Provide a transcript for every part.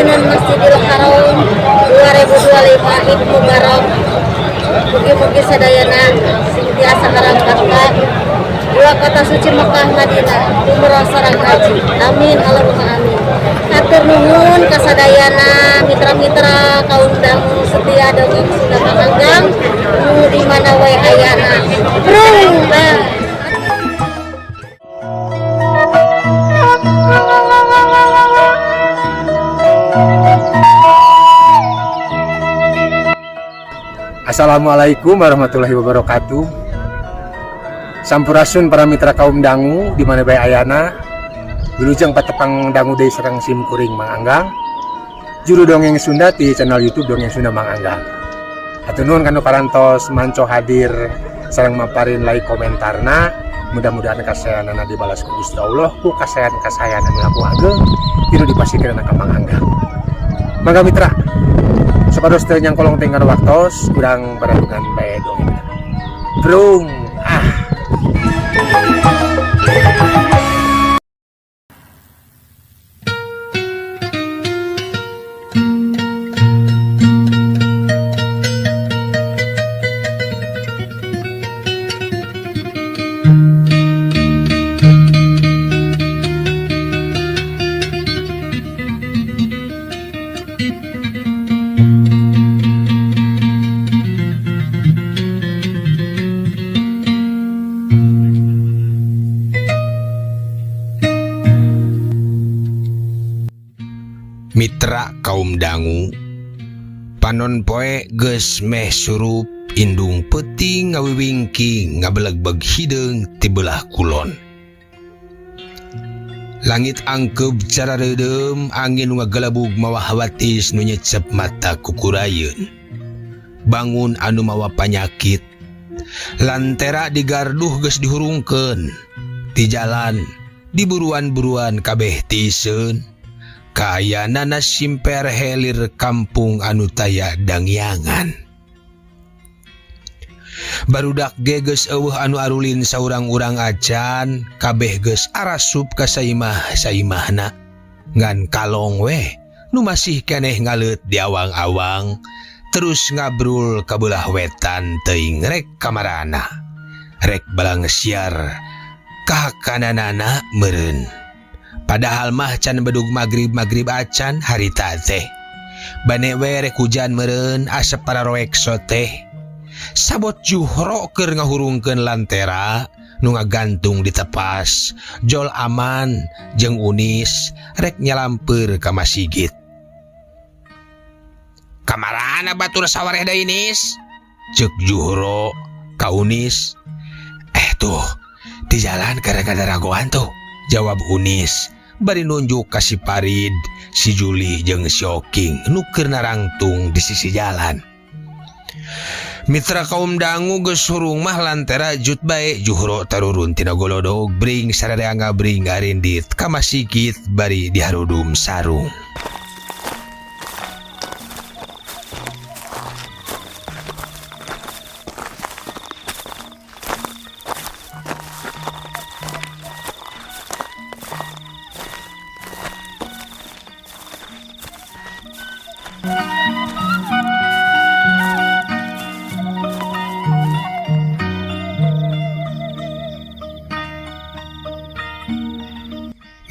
Payunan Masjidil Haram 2025 Id Mubarak. Mugi-mugi sadayana sing tiasa ngarangkat ka dua kota suci Mekah Madinah, umroh sareng haji. Amin Allahumma amin. Hatur nuhun kasadayana mitra-mitra kaum dangu setia dongeng Sunda Mang Anggang nu di mana wae ayana. Brung. Ah. Assalamualaikum warahmatullahi wabarakatuh. Sampurasun para mitra kaum dangu di mana bae ayana. Wilujeng patepang dangu deui sareng sim kuring Mang Anggang. Juru dongeng Sunda di channel YouTube Dongeng Sunda Mang Anggang. Hatur nuhun kanu parantos manco hadir sareng maparin like komentarna. Mudah-mudahan kasayanana dibalas ku Gusti Allah ku kasayan-kasayan anu langkung ageng tinu dipasihkeun ka Mang Anggang. Mangga mitra, supados teu nyangkolong tenggar waktos, urang baralungan bae dongeng. Brung ah. Mitra kaum dangu panon poe geus meh surup indung peuting ngawiwingking ngabelegbeg hideung ti belah kulon. Langit angkeup cara reudeum angin nu ngagelebug mawa hawatis nu nyecep mata kukurayeun. Bangun anu mawa panyakit. Lantera di garduh geus dihurungkeun. Ti jalan diburuan-buruan kabeh tiiseun. Kaayana simper helir kampung anu taya dangyangan. Barudak ge geus eueuh anu arulin saurang-urang acan, kabeh geus arasup ka saimah-saimahna. Ngan kalong weh nu masih keneh ngaleut di awang-awang, terus ngabrul ka beulah wetan teuing rek kamarana. Rek balangsiar kahakananana meureun. Padahal mah can bedug magrib-magrib acan harita teh. Bane we rek hujan meureun asep pararoek soteh. Sabot Juhro keur ngahurungkeun lantera nu ngagantung di tepas, jol aman jeung Unis rek nyalampeur ka masigit. Kamarana batur sawareh deui Nis? Ceuk Juhro ka Unis. Tuh, di jalan gara-gara ragoan tuh, jawab Unis bari nunjuk ka si Parid, si Juli jeung si Oking nu keur narangtung di sisi jalan. Mitra kaum dangu geus hurung mah lantera jut bae Juhro tarurun tina golodog bring sararea ngabring ngarindit ka masigit bari diharudum sarung.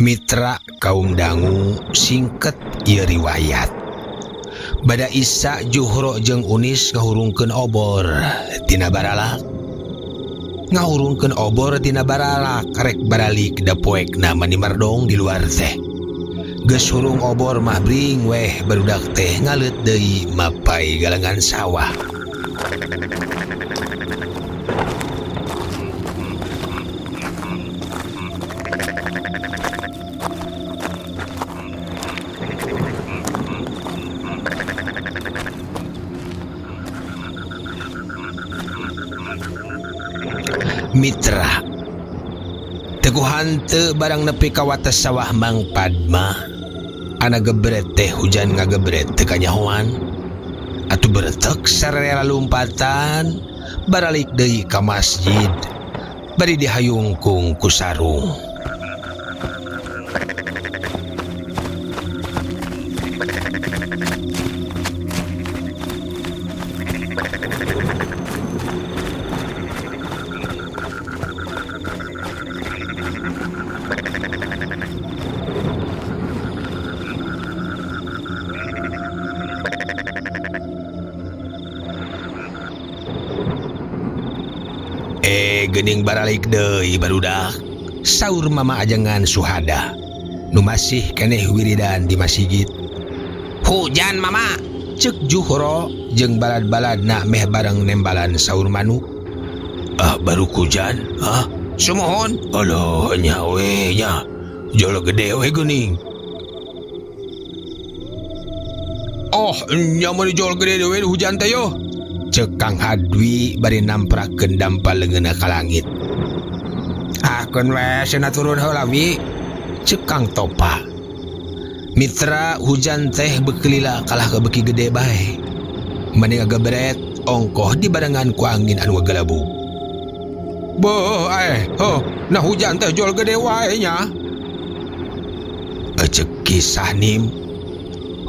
Mitra kaum dangu singket ieu riwayat. Bada Isa Juhro jeung Unis ngahurungkeun obor tina baralak. Ngahurungkeun obor tina baralak rek baralik da poekna mani mardong di luar teh. Geus hurung obor mah bring weh barudak teh ngaleut deui mapai galengan sawah. Mitra Teguh hanteu barang nepi ka wates sawah Mang Padma. Ana gebret teh hujan ngagebret teu kanyahoan. Atuh beretek sararea lalumpatan baralik deui ka masjid bari dihayungkung ku sarung. Gening baralik deui barudak saur mama ajengan Suhada nu masih keneh wiridan di masjid. Hujan mama cek Juhro jeung balad-baladna meh bareng nembalan saur manuk. Ah baru hujan ah sumuhun aduh nya we nya jol gede we geuning. Oh nya mun jol gede we hujan teh yo. Cek Kang Hadwi bari namprakeun dampal leungeunna ka langit. Ah keun we cenah turun heula wi. Cek Kang Topa. Mitra hujan teh bekelila kalah ka beuki gede bae. Mani ngagebret ongkoh dibarengan ku angin anu ngagelabug. Beuh oh nah hujan teh jol gede wae nya. Cek kisah nim.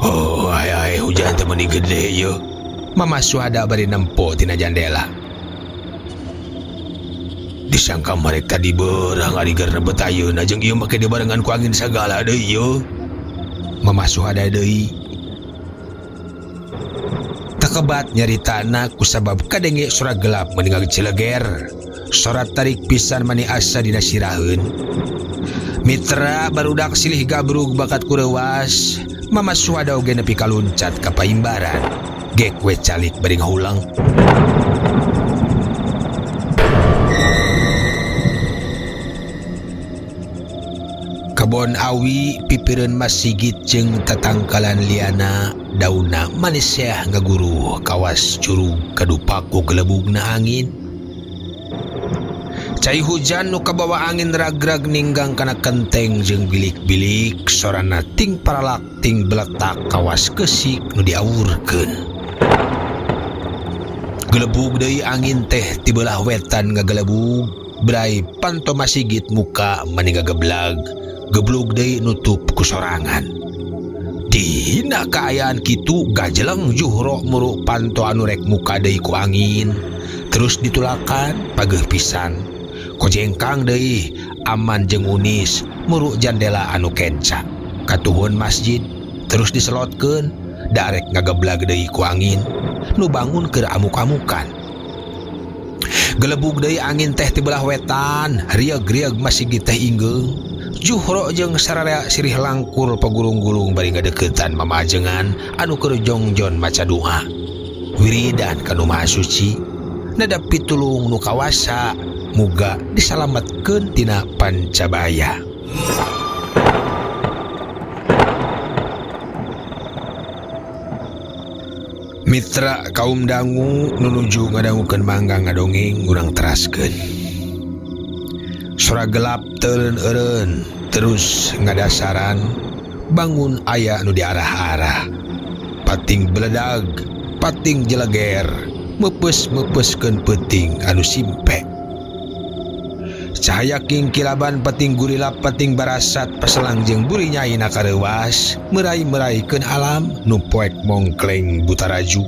Oh ai hujan teh meuni gede yeuh. Mama Suhada bari nempo tina jandela. Disangka mereka tadi berang ari gerebet ayeuna jeung ieu make dibarengan ku angin sagala deui yeuh. Mama Suhada deui. Tekebat nyaritana kusabab kadenge sora gelap meni ngagecileger. Sora tarik pisan mani asa dina siraheun. Mitra barudak silih gabrug bakat kureuwas. Mama Suhada oge nepi kaluncat ka paimbaran. Gek we calik bari ngahulang. Kebon awi pipireun masigit jeung tatangkalan liana daunna manis seah ngaguruh kawas curug kadupaku gelebugna angin. Cai hujan nu kabawa angin ragrag ninggang kana kenteng jeung bilik-bilik sorana ting paralak ting beletak kawas kesik nu diawurkeun. Gelebug deui angin teh ti beulah wetan ngagelebug brai panto masigit muka mani ngageblag geblug deui nutup ku sorangan. Dina kaayaan kitu gajeleng Juhro muru panto anu rek muka deui ku angin terus ditulakan pageuh pisan. Kojengkang deui aman jeung unis muru jandela anu kenca katuhun masjid terus diselotkeun darek ngageblag deui ku angin nu bangun keur amuk-amukan. Gelebug deui angin teh ti belah wetan rieg-rieg masjid teh inggeung. Juhro jeung sararea sirih langkur pagulung-gulung bari ngadeukeutan mamajengan anu keur jongjon maca doa. Wiridan ka nu Maha Suci nada pitulung nu kawasa muga disalametkeun tina pancabaya. Mitra kaum dangu nunuju ngadangukeun mangga ngadongeng urang teraskeun. Sora gelap teureun-eureun terus ngadasaran bangun aya nu diarah-arah. Pating beledag, pating jeleger, meupes-meupeskeun peuting anu simpe. Cahaya kingkilaban pating gurilap pating barasat paselang jeung buri nyai na kareuwas merai-meraikeun alam nu poek mongkleng butaraju.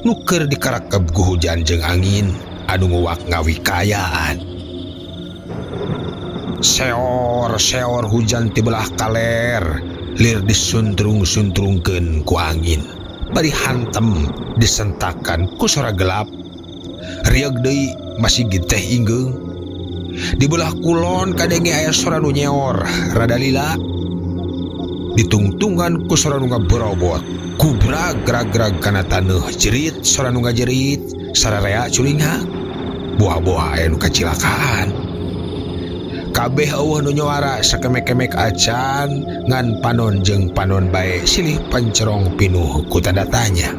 Nu keur dikarakeb ku hujan jeung angin anu nguwak ngawikayaan. Seor-seor hujan ti belah kaler lir disuntrung-suntrungkeun ku angin bari hantem disentakan ku sora gelap. Rieug deui masih teh inggeung. Di belah kulon kadenge aya sora nu nyeor rada lila. Ditungtungan ku sora nu ngaborobot. Kubrag grag-grag kana taneuh jerit sora nu ngajerit sararea culinghak. Buah-buah aya nu kacilakaan. Kabeh eueuh nu nyuara sakemek-kemek acan ngan panon jeung panon bae silih pancerong pinuh ku tanda tanya.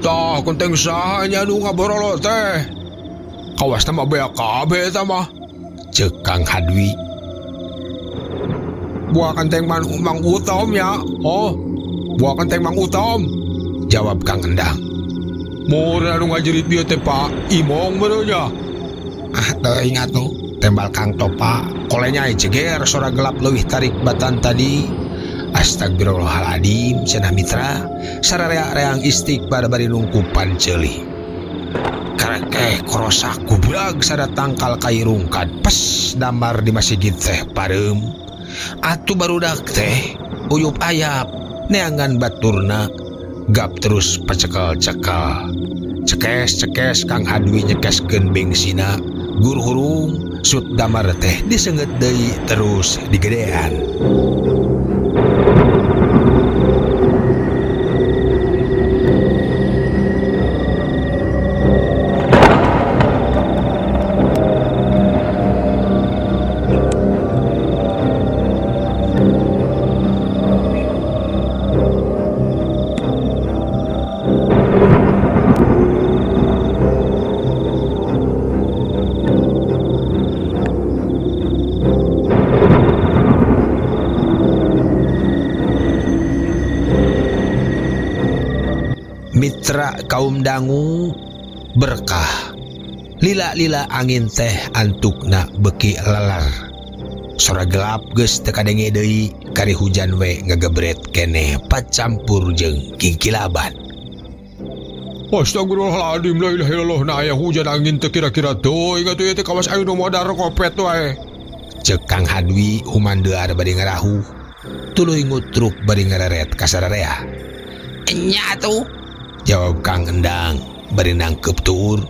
Tah kenteng saha nya nu ngaborolo teh? Kawas mah beak kabeh eta mah. Ceuk Kang Hadwi. Buah kenteng Mang Utom ya. Oh, buah kenteng Mang Utom. Jawab Kang Endang. Murah anu ngajerit bieu teh Pak, imong meureun nya. Ah, teuing atuh. Tembal Kang Topa, kolenya jeger sora gelap leuwih tarik batan tadi. Astagfirullahaladzim cenah mitra sararea-reang istighfar bari nungkupan ceuli. Karekeh korosak gubrag sada tangkal kai rungkad pes damar di masigit teh pareum. Atuh barudak teh uyup ayap neangan baturna gap terus pacekel-cekel. Cekes-cekes Kang Hadwi nyekeskeun bengsina gur hurung sut damar teh disenget deui terus digedean. Mitra kaum dangu berkah lila-lila angin teh antukna beki lelar sora gelap geus teu kadenge deui kari hujan we ngagebret keneh pacampur jeung kingkilaban. Astagfirullahaladzim la ilaha illallah na aya hujan angin teu kira-kira teuing atuh ieu teh kawas ayeuna modar kopet wae. Ceuk Kang Hadwi humandear bari ngarahuh tuluy ngutruk bari ngareret ka sararea. Nya atuh, jawab Kang Endang bari nangkep tuur.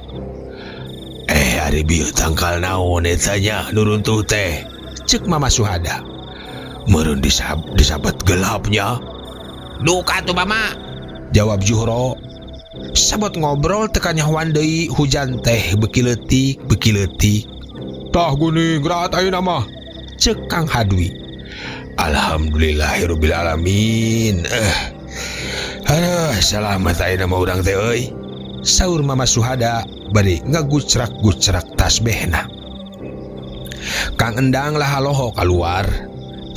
Ari bieu tangkal naon eta nya nu runtuh teh? Ceuk Mama Suhada. Meureun disabet gelapnya. Duka atuh Mama, jawab Juhro. Sabot ngobrol teu kanyahoan deui hujan teh beuki leutik beuki leutik. Tah geuning raat ayeuna mah, ceuk Kang Hadwi. Alhamdulillahirabbil alamin. Aduh, selamat ayeuna mah urang teh euy. Saur Mama Suhada bari ngagucrak-gucrak tasbehna. Kang Endang lah haloho kaluar,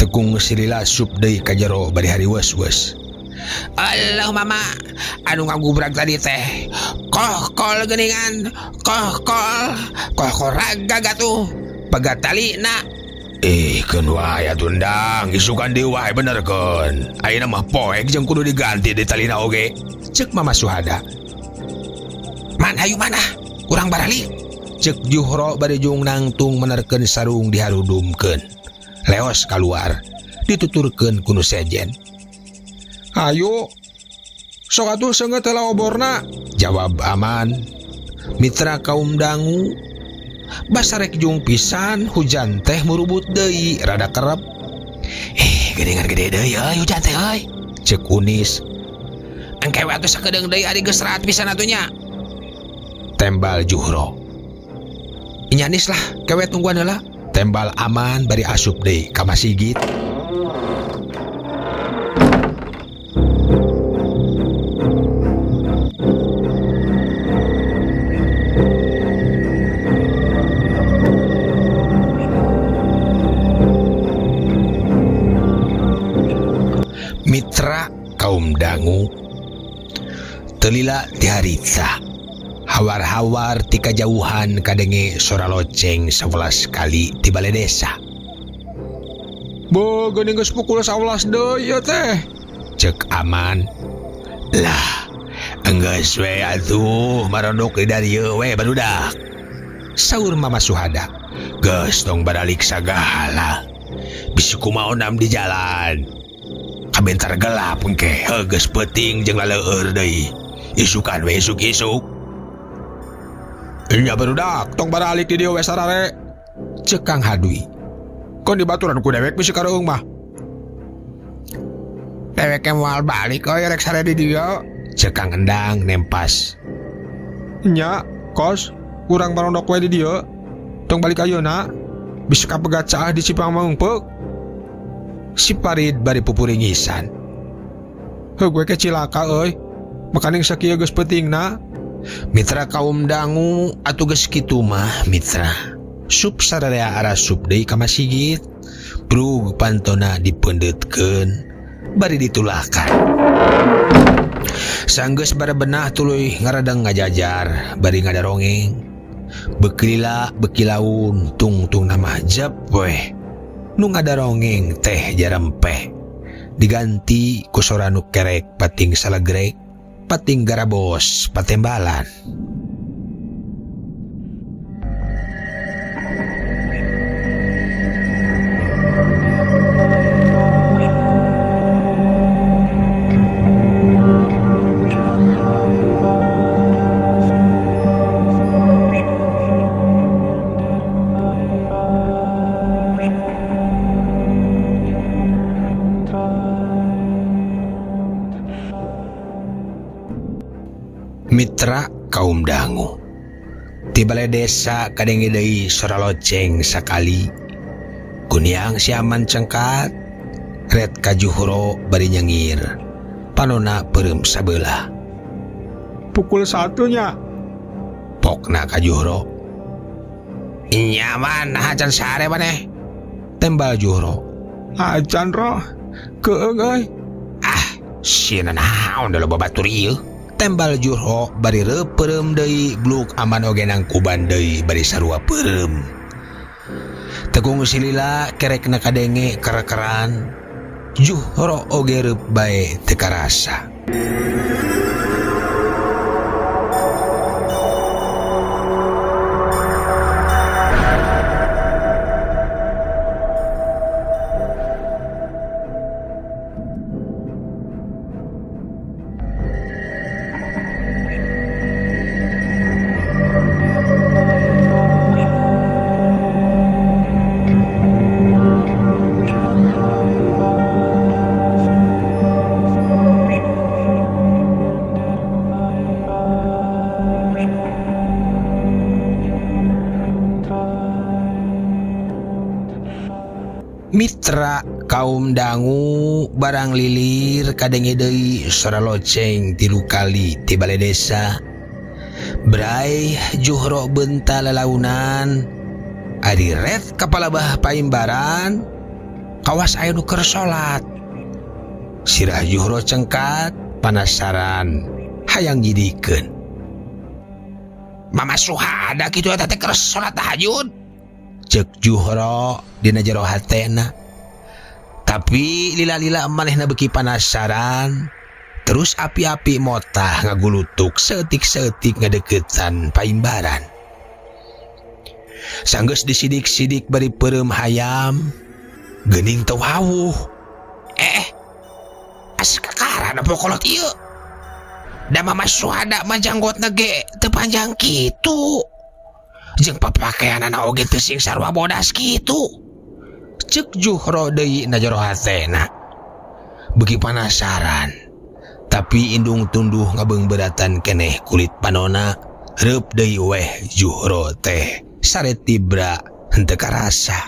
tekung silila sup deui ka jero bari hariweus-weus. Allah Mama, anu ngagubrak tadi teh kohkol geuningan, kohkol, kohkol raga gatuh, pegatalina. Keun wae atuh Endang, isukan deui wae bener keun. Ayeuna mah poek jeung kudu diganti di talina oge. Ceuk Mama Suhada. Man hayu mana? Urang baralik. Ceuk Juhro bari jung nangtung menerkeun sarung diharudumkeun. Leos kaluar, dituturkeun ku nu sejen. Hayu. Sok atuh seungeut heula oborna, jawab Aman. Mitra kaum dangu basarek jung pisan hujan teh murubut deui rada kerep. Geuningan gede deui euy hujan teh euy. Ceuk Unis. Engke we atuh sakedeung deui ari geus raat pisan atuh nya. Tembal Juhro. Nyanis lah kewe tungguan heula. Tembal Aman bari asup deui ka masigit. Mitra kaum dangu telila tiharita hawar-hawar ti kajauhan kadenge sora loceng 11 kali ti bale desa. Bo geuning geus pukul 11 deui ieu teh, ceuk Aman. Lah enggeus we atuh marondok di dieu we barudak, saur Mama Suhada. Geus tong baralik sagala, bisi kumaha onam di jalan. Kabentar gelap engke, geus peuting jeung laleueur deui. Isukan we isuk-isuk. Nya barudak, tong baralik di dieu we sarare, ceuk Kang Hadwi. Kon dibaturan ku dewek bisi kareueung mah. Dewek moal balik euy rek sare di dieu, ceuk Kang Endang nempas. Nya, kos, urang barondok we di dieu. Tong balik ayeuna, bisi kapegat caah di Cipang Maungpeuk. Si Parid bari pupuringisan. Heuh gue ke cilaka euy. Makaning sakieu geus peutingna. Mitra kaum dangu atuh geus kitu mah mitra. Sup sararea arasup deui ka masigit. Brug pantona dipeundeutkeun bari ditulahkan. Sanggeus barebenah tuluy ngaradeng ngajajar bari ngadarongeng. Beuki lila beuki laun tungtung nama jep weh. Nu ngadarongeng teh jarempeh. Diganti ku sora nu kerek pating salagrek, pating garabos patembalan. Mitra kaum dangu ti balai desa kadenge deui sora loceng sakali kuniang siaman cengkat ret ka Juhro bari nyengir panona peureum sabelah. Pukul 1 nya pokna ka Juhro. Nyaman nah acan sare maneh tembal Juhro. Acan roh keung euy. Ah sieun naon da loba batur ieu tembal Juhro bari reupeurem deui bluk aman oge nangkuban deui bari sarua peureum. Tegung silila kerekna kadenge kerekeran Juhro oge reup bae teu karasa. Mitra kaum dangu barang lilir kadenge deui sora loceng 3 kali ti bale desa. Brai Juhro benta lalaunan ari ret kapalabah paimbaran kawas aya nu keur salat. Sirah Juhro cengkat panasaran hayang nyidikeun. Mama Suhada kitu eta teh keur salat tahajud. Cek Juhro dina jero hatena. Tapi lila-lila manehna beuki panasaran, terus api-api motah ngagulutuk seetik-seetik ngadeukeutan paimbaran. Sanggeus disidik-sidik bari peureum hayam, geuning teu wawuh. Asa kakara da pokolot ieu. Da Mama Suhada mah janggotna ge teu panjang kitu. Jeung papakaianana oge teu sing sarua bodas kitu. Cek Juhro deui na jero hatena. Beuki panasaran, tapi indung tunduh ngabeungbeuratan keneh kulit panona, reup deui weh Juhro teh sare tibra henteu karasa.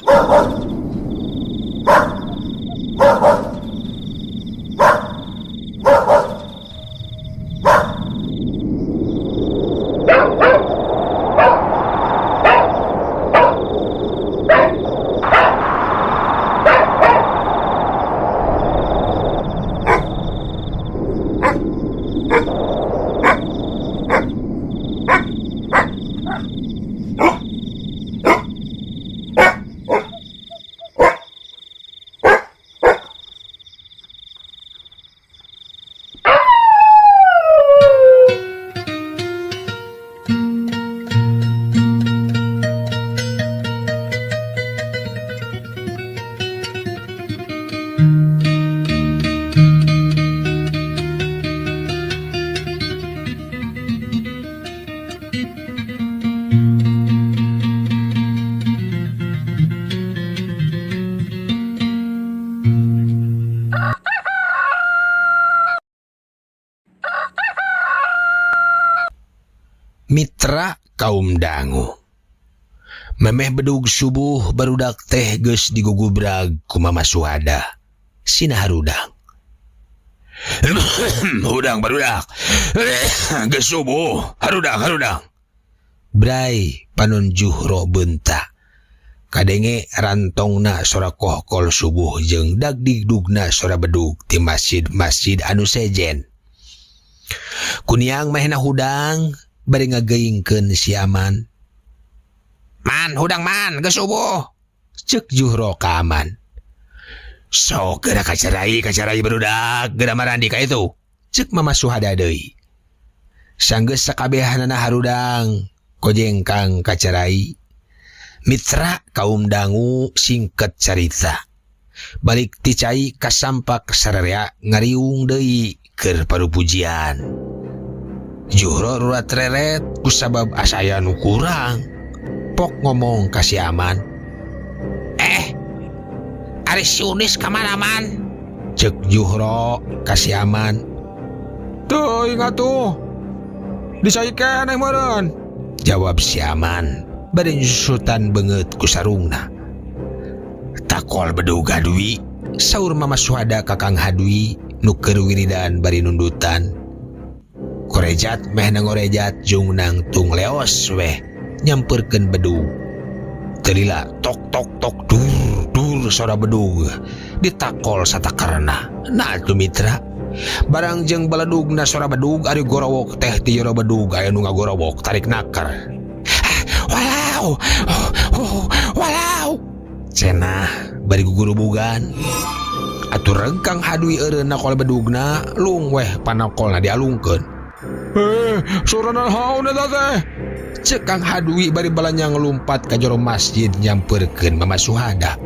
Mitra kaum dangu memeh bedug subuh barudak teh geus digugubrag ku Mama Suhada sina harudang. Hudang barudak geus subuh harudang harudang. Brai panon Juhro bentak kadenge rantongna sora kohkol subuh jeung dagdigdugna sora bedug ti masjid-masjid anu sejen. Kuniang manehna hudang bari ngageingkeun si Aman. Man hudang man geus subuh. Cek Juhro ka Aman. Sok geura ka carai ka carai barudak geura marandi ka itu. Cek Mama Suhada deui. Sanggeus sakabehanana harudang kojengkang ka carai. Mitra kaum dangu singket carita. Balik ti cai kasampak sararea ngariung deui keur parupujian. Juhro rurat reret kusabab asa aya nu kurang. Pok ngomong ka si Aman. Ari si Unis kamana man? Cek Juhro ka si Aman. Teuing atuh. Di cai keneh meureun. Jawab si Aman bari nyusutan beungeut ku sarungna. Takol bedug Hadwi, saur Mama Suhada ka Kang Hadwi nu keur wiridan bari nundutan. Korejat meh nangorejat jung nangtung leos weh nyamperkeun bedug. Telila tok tok tok dur dur sora bedug ditakol satakarna. Nah atuh mitra, barang jeung baledugna sora bedug ari gorowok teh ti jero bedug aya nu ngagorowok tarik naker. Walau, oh, oh, walau. Cenah bari gugurubugan. Atuh rengkang Hadwi eureun nakol bedugna lung weh panakolna dialungkeun. Sora naon eta teh? Cek Kang Hadwi bari balanyang lumpat ka jero masjid nyamperkeun Mama Suhada.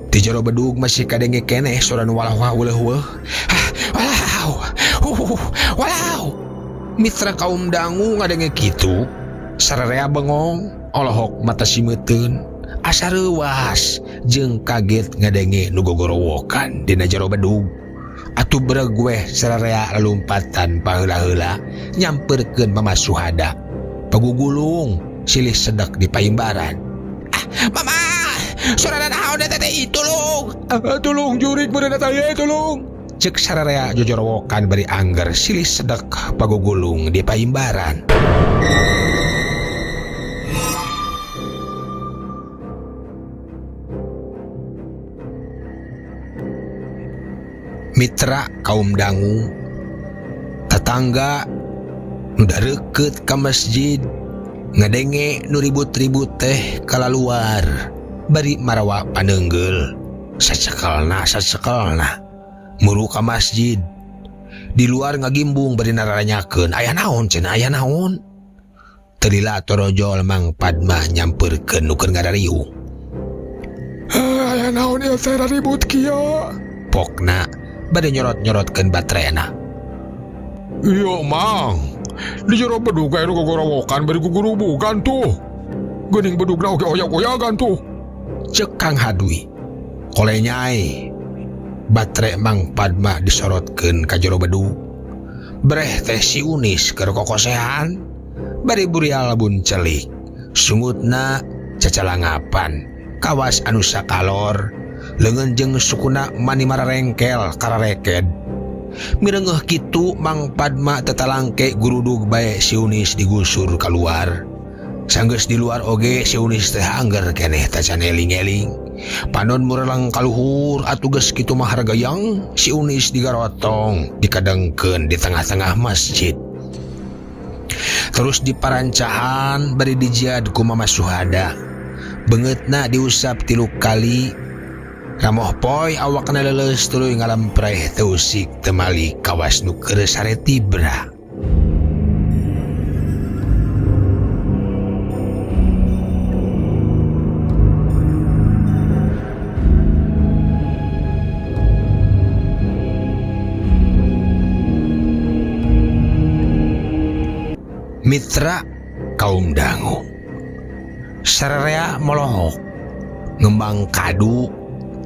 Di jero bedug masih kadenge keneh sora nu walau weuh weuh. Hah, walau. Walau. Mitra kaum dangu ngadenge kitu, sararea bengong, olohok mata simeuteun, asa reuas jeung kaget ngadenge nu gogorowokan dina jero bedug. Atuh bereg weh sararea lalumpatan paheula-heula nyamperkeun Mama Suhada. Pagugulung silih sedak di paimbaran. Ah, Mama, sora naon eta teh? Tulung. Ah, tulung jurik meureun eta ye, tulung. Cek sararea jojorowokan bari angger silih sedek pagugulung di paimbaran. Mitra kaum dangu, tetangga nu dareukeut ka masjid ngadenge nu ribut-ribut teh kalaluar bari marawa paneunggeul sacekelna sacekelna muru ka masjid. Di luar ngagimbung bari nararanyakeun aya naon cenah aya naon. Teu lila torojol Mang Padma nyamperkeun nu keur ngarariung. Aya naon ieu teh ribut kieu? Pokna bade nyorot-nyorotkeun baterena. Iya Mang, di jero bedug aya nu gogorowokan bari gugurubugan tuh. Geuning bedugna oge oyak-oyagan tuh. Cek Kang Hadwi. Kolenyai batere Mang Padma disorotkeun ka jero bedug. Breh teh si Unis keur kokosehan bari burial buncelik. Sungutna cacalangapan kawas anu sakalor leungeun jeung sukuna mani mararengkel karareket. Mireungeuh kitu Mang Padma tetalangke gurudug bae si Unis digusur keluar. Sanggeus di luar oge si Unis teh angger keneh tacan eling-eling. Panon mureleng kaluhur atuh geus kitu mah hargayang si Unis digarotong dikadengkeun di tengah-tengah masjid. Terus diparancahan bari dijiad ku Mama Suhada. Beungeutna diusap 3 kali. Ramoh poy awakna leuleus tuluy ngalampreh teu usik temali kawas nu keur sare tibra. Mitra kaum dangu sararea molohok ngembang kadu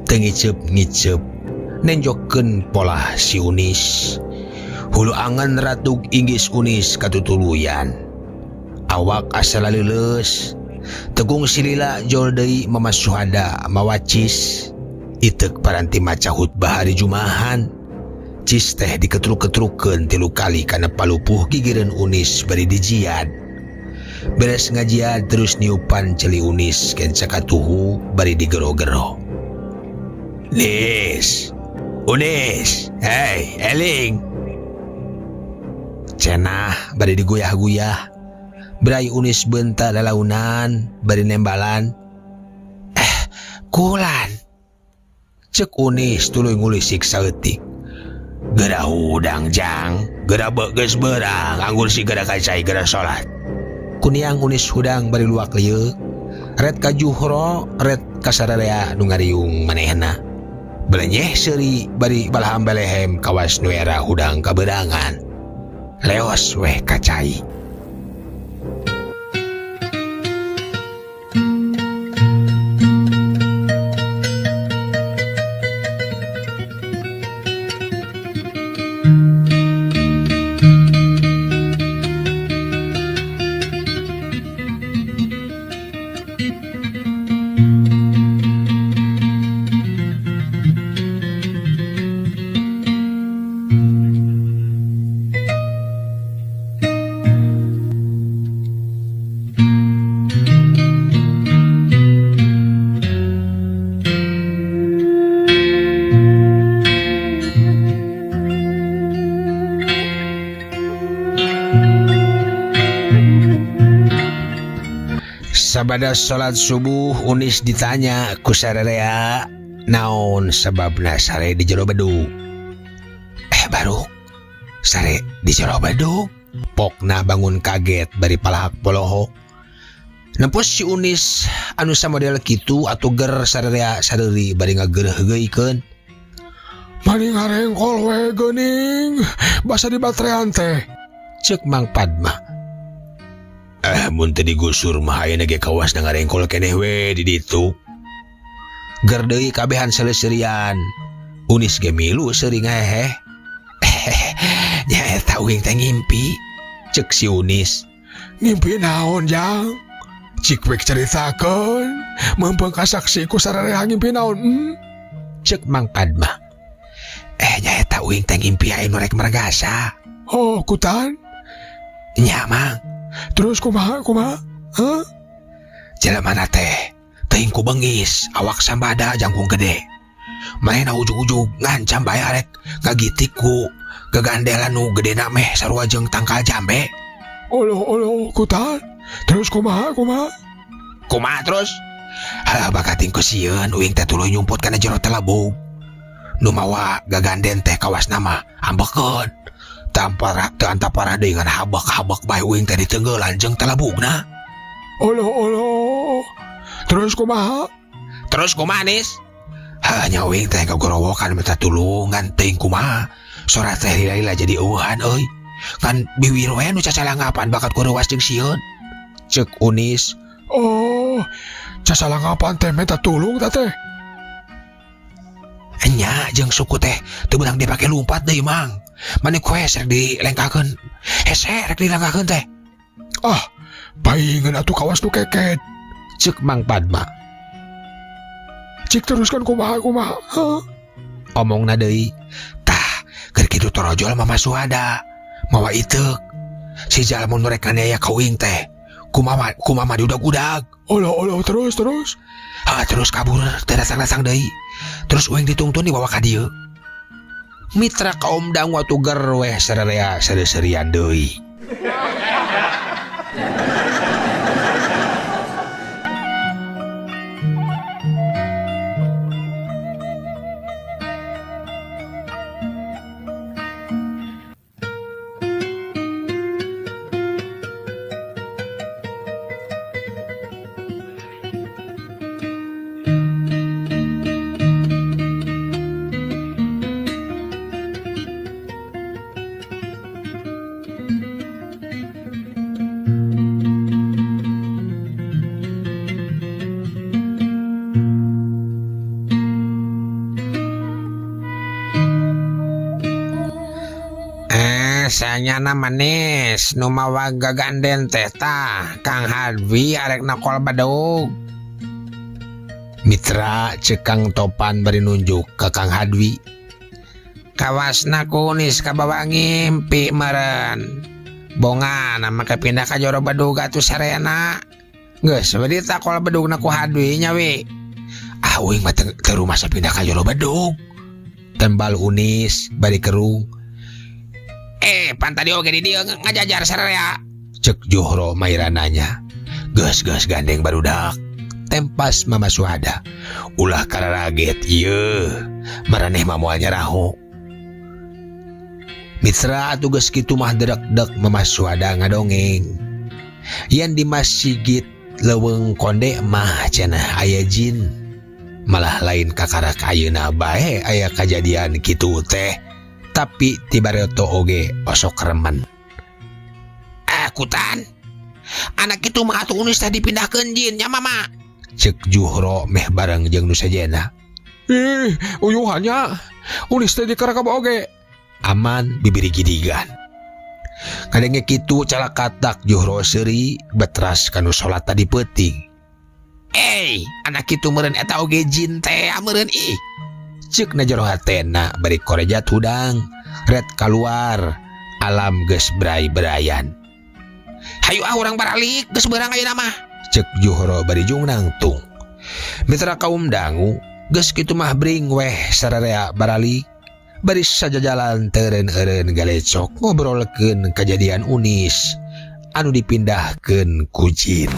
teu ngiceup-ngiceup nenjokeun polah si Unis. Hulu angen ratug inggis Unis katutuluyan. Awak asa laleuleus tegung silila jol deui Mama Suhada mawacis. Iteuk paranti maca khutbah hari Jumahan. Cis teh diketruk-ketrukeun 3 kali kana palupuh gigireun Unis bari dijiad. Beres ngajiad terus niupan celi Unis kenca katuhu bari digero-gero. Nis, Unis, hey, eling. Cenah bari diguyah-guyah. Berai Unis bentar lalaunan bari nembalan. Kulan. Cek Unis tuluy ngulisik saeutik. Geura hudang jang, geura geus beurang, anggur si geura ka cai geura salat. Kuniang Unis hudang bari luak lieuk, ret ka Juhro, ret ka sararea nu ngariung manehna. Belenyeh seuri bari balaham belehem kawas nu era hudang kabeurangan. Leos weh ka cai. Sabada salat subuh Unis ditanya ku sararea naon sababna sare di jero bedug. Baru sare di jero bedug. Pokna bangun kaget bari palahak polohok. Nempus si Unis anu samodel kitu atuh ger sararea sareuri bari ngageureuhgeuikeun. Maning ngarengkol we geuning basa di baterean teh. Ceuk Mang Padma. Mun teu digusur mah ayeuna ge kawas na ngarengkol keneh we di ditu. Ger deui kabehan seleuserian. Unis ge milu seuri ngaheheh. Nya eta uing teh ngimpi. Ceuk si Unis. Ngimpi naon jang? Cik wek caritakeun, meungpeung kasaksi ku sararea ngimpi naon? Ceuk Mang Padma. Nya eta uing teh ngimpi aya nu rek mergasa. Oh, kutan? Nya Mang. Terus kumaha kumaha? Hah? Jelema teh teuing ku bengis, awak sambada jangkung gede. Manehna ujug-ujug ngancam bae arek ngagitik ku gagandelan nu gedena meh sarua jeung tangkal jambe. Oloh oloh kutan. Terus kumaha kumaha? Kumaha terus? Hah, bakating ku sieun uing teh tuluy nyumput kana jero telebug. Nu mawa gaganden teh kawas nama ambekeun. Tampara teu antapara deui ngan habak-habak bae uing teh diteunggelan jeung telebugna. Oloh oloh. Terus kumaha? Terus kumaha Nis? Hah, nya uing teh kagorowokan minta tulung ngan teuing kumaha. Sora teh lila-lila jadi eueuhan euy. Ngan biwir we nu cacalangapan bakat ku reuwas jeung sieun. Ceuk Unis. Oh, cacalangapan teh minta tulung ta teh. Enya jeung suku teh teu beunang dipake lumpat deui Mang. Mane ku hese rek dilengkakeun. Hese rek dilengkakeun teh. Ah, paingan atuh kawas nu keket. Ceuk Mang Padma. Cik teruskan kumaha kumaha. Hah? Omongna deui. Tah, keur kitu torojol Mama Suhada. Mawa iteuk. Si jalma nu rek nganiaya ka uing teh. Kumaha kumaha diudag-udag. Oloh oloh terus terus. Ah, terus kabur teu datang-datang deui. Terus uing ditungtun dibawa ka dieu. Mitra kaum dangu atuh ger weh sararea seuri-seurian deui. Sanyana manis nu mawa gaganden teh tah Kang Hadwi arek nakol bedug. Mitra ceuk Kang Topan bari nunjuk ka Kang Hadwi. Kawasna kunis kabawa ngimpi meureun. Bongana make pindah ka jero bedug atuh sarena. Geus we ditakol bedugna ku Hadwi nya wi. Ah uing mah teu rumasa pindah ka jero bedug. Tembal Unis bari kerung. Pan tadi oge di dieu ngajajar sararea. Ceuk Johro mairananya. Geus geus gandeng barudak. Tempas Mama Suhada. Ulah kararaget ieu. Maraneh mah moal nyaraho. Mitra atuh geus kitu mah dedek-dek Mama Suhada ngadongeng. Yen di masjid Leuweung Konde mah cenah aya jin. Malah lain kakarak ayeuna bae aya kajadian kitu teh. Tapi ti bareto oge osok remen. Akutan. Anak kitu mah atuh Unis teh dipindahkeun jin nya Mama. Cek Juhro meh bareng jeung nu sejena. Ih, uyuhannya. Unis teh dikarakab oge. Aman bibiri gidigan. Kadenge kitu calakatak Juhro seuri betras kanu salat tadi peuting. Anak kitu meureun eta oge jin teh meureun ih. Cek na jero hatena bari korejat hudang ret kaluar alam geus berai-berayan. Hayu ah urang baralik geus beurang ayeuna mah. Cek Juhro bari jung nangtung. Mitra kaum dangu geus kitu mah bring weh sararea baralik. Bari sajajalan teureun-eureun galecok ngobrolkeun kajadian Unis anu dipindahkeun ku jin.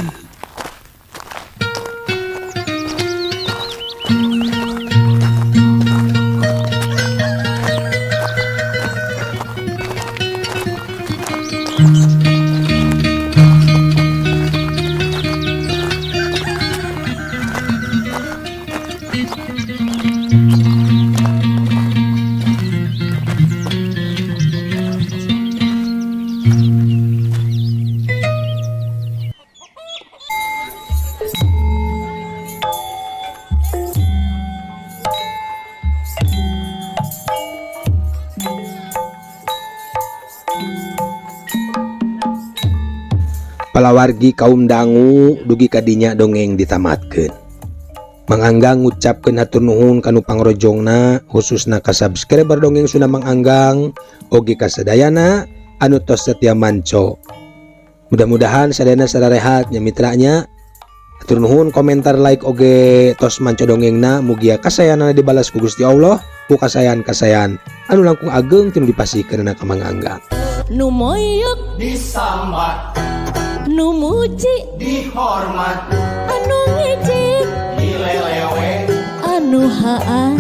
Palawargi kaum dangu dugi kadinya dongeng ditamatkeun. Mang Anggang ngucapkeun hatur nuhun kanu pangrojongna khususna ka subscriber dongeng Sunda Mang Anggang oge ka sadayana anu tos setia manco. Mudah-mudahan sadayana sararehat nya mitranya. Hatur nuhun komentar like oge tos manco dongengna mugia kasayanana dibalas ku Gusti Allah ku kasayan-kasayan anu langkung ageng tinu dipasihkeunana ka Mang Anggang. Nu moyok disambat, nu muji dihormat, anu ngejek dilelewe, anu haa.